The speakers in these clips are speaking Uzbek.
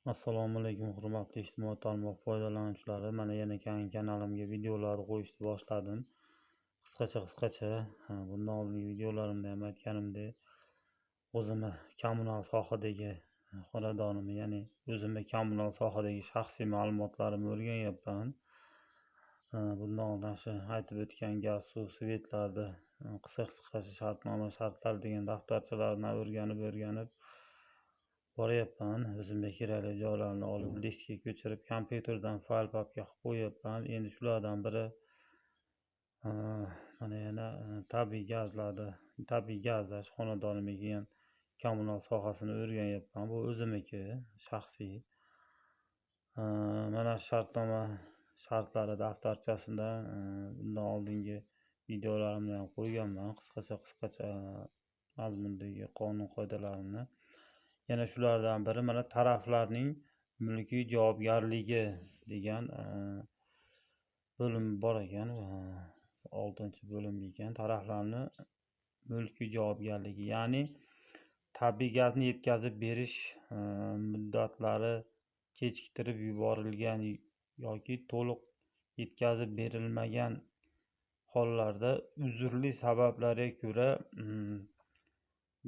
Assalomu alaykum, hurmatli ijtimoiy tarmoq foydalanuvchilari. Mana yana yangi kanalimga videolar qo'yishni boshladim. Qisqacha, bundan oldingi videolarimda ham aytganimdek, o'zimni kommunal sohadagi xonadonimni, ya'ni o'zimni kommunal sohadagi shaxsiy ma'lumotlarimni o'rganyapman. Bundan oldin shu aytib o'tgan gaz, suv, svetlarni qisqa-qisqacha shartnoma shartlari degan daftarchalarni o'rganib boryapman. O'zimga kerakli joylarni olib listga ko'chirib, kompyuterdan fayl papka qilib qo'yyapman. Endi shulardan biri mana yana tabiiy gazlarni, tabiiy gazlash xonadonimga kelgan kommunal sohasini o'rganyapman. Bu o'zimniki, shaxsiy. Mana shartnoma shartlari daftarchasida bundan oldingi videolarimni ham qo'yganman, qisqacha mazmundagi qonun qoidalarini. Yana shulardan biri mana taraflarning mulkiy javobgarligi degan bo'lim bor ekan. 6-bo'lim ekan. Taraflarni mulkiy javobgarligi, ya'ni tabiiy gazni yetkazib berish muddatlari kechiktirib yuborilgan yoki to'liq yetkazib berilmagan hollarda uzrli sabablarga ko'ra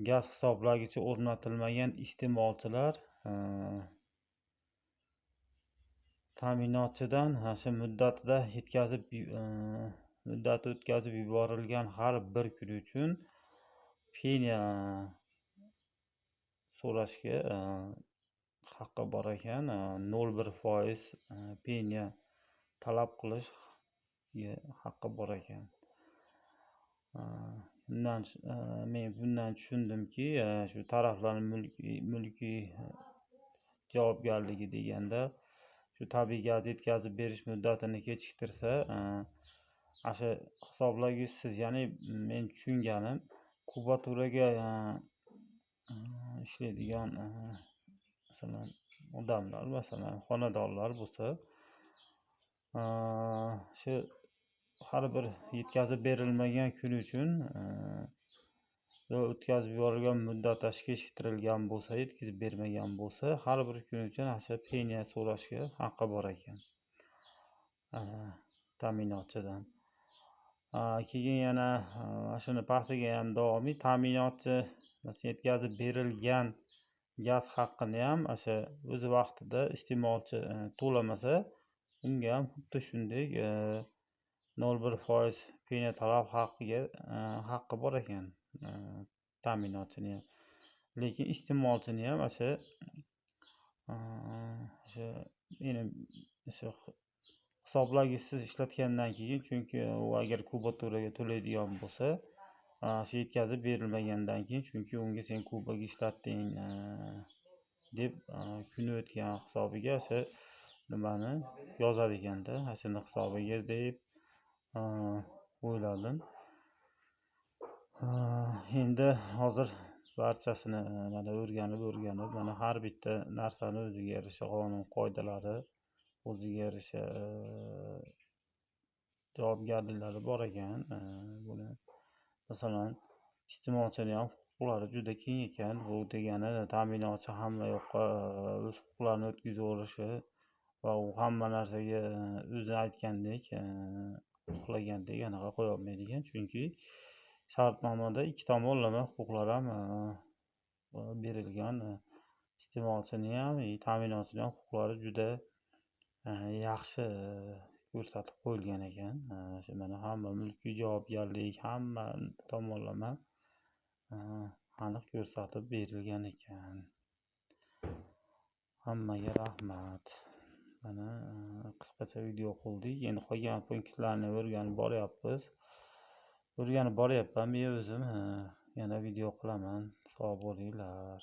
gaz hisoblagichi o'rnatilmagan iste'molchilar ta'minotchidan shu muddatida yetkazib muddati o'tkazib yuborilgan har bir kun uchun penya so'rashga haqqi bor ekan. 0,1% penya talab qilishga haqqi bor ekan. Bundan men bundan tushundimki, shu taraflarning mulkiy javobgarligi deganda shu tabiiy gaz yetkazib berish muddatini kechiktirsa, ana shu hisoblagichsiz, ya'ni men tushunganim, kubaturaga ishlaydigan, masalan, odamlar, masalan, xonadonlar bo'lsa, shu har bir yetkazib berilmagan kun uchun o'tkazib yuborilgan muddat kechiktirilgan bo'lsa, yetkazib bermagan bo'lsa, har bir kun uchun ana shu penya so'rashga haqqi bor ekan ta'minotchidan. Keyin yana mana shuni pastiga ham davomiy ta'minotchi, masalan, yetkazib berilgan gaz haqqini ham o'sha o'z vaqtida iste'molchi to'lamasa, unga ham xuddi shunday 0,1% penya talab haqqiga haqqi bor ekan ta'minotchini ham. Lekin iste'molchini ham o'sha meni o'sha hisoblagichsiz ishlatgandan keyin, chunki u agar kubaturaga to'laydigan bo'lsa, shu yetkazib berilmagandan keyin, chunki unga sen kubaga ishlatding deb kuni o'tgan hisobiga o'sha nimani yozar ekanda, ana shuni hisobiga deb o'yladim. Endi hozir barchasini mana o'rganib mana har bitta narsani o'ziga yarasha qonun qoidalari, o'ziga yarasha javobgarliklari bor ekan. Buni, masalan, iste'molchini ham huquqlari juda keng ekan. Bu degani ta'minotchi hamma yoqqa o'z huquqlarini o'tkazaverishi va u hamma narsaga o'zi aytgandek, xohlagandek anaqa qo'yolmaydi ekan. Chunki shartnomada ikki tomonlama huquqlar ham berilgan. Iste'molchini ham, ta'minotchini ham huquqlari juda yaxshi ko'rsatib qo'yilgan ekan. Shu mana hamma mulkiy javobgarlik hamma tomonlama aniq ko'rsatib berilgan ekan. Hammaga rahmat. Mana qisqacha video qildik. Endi qolgan punktlarni o'rganib boryapmiz. O'rganib boryapman men o'zim. Yana video qilaman. Sog' bo'linglar.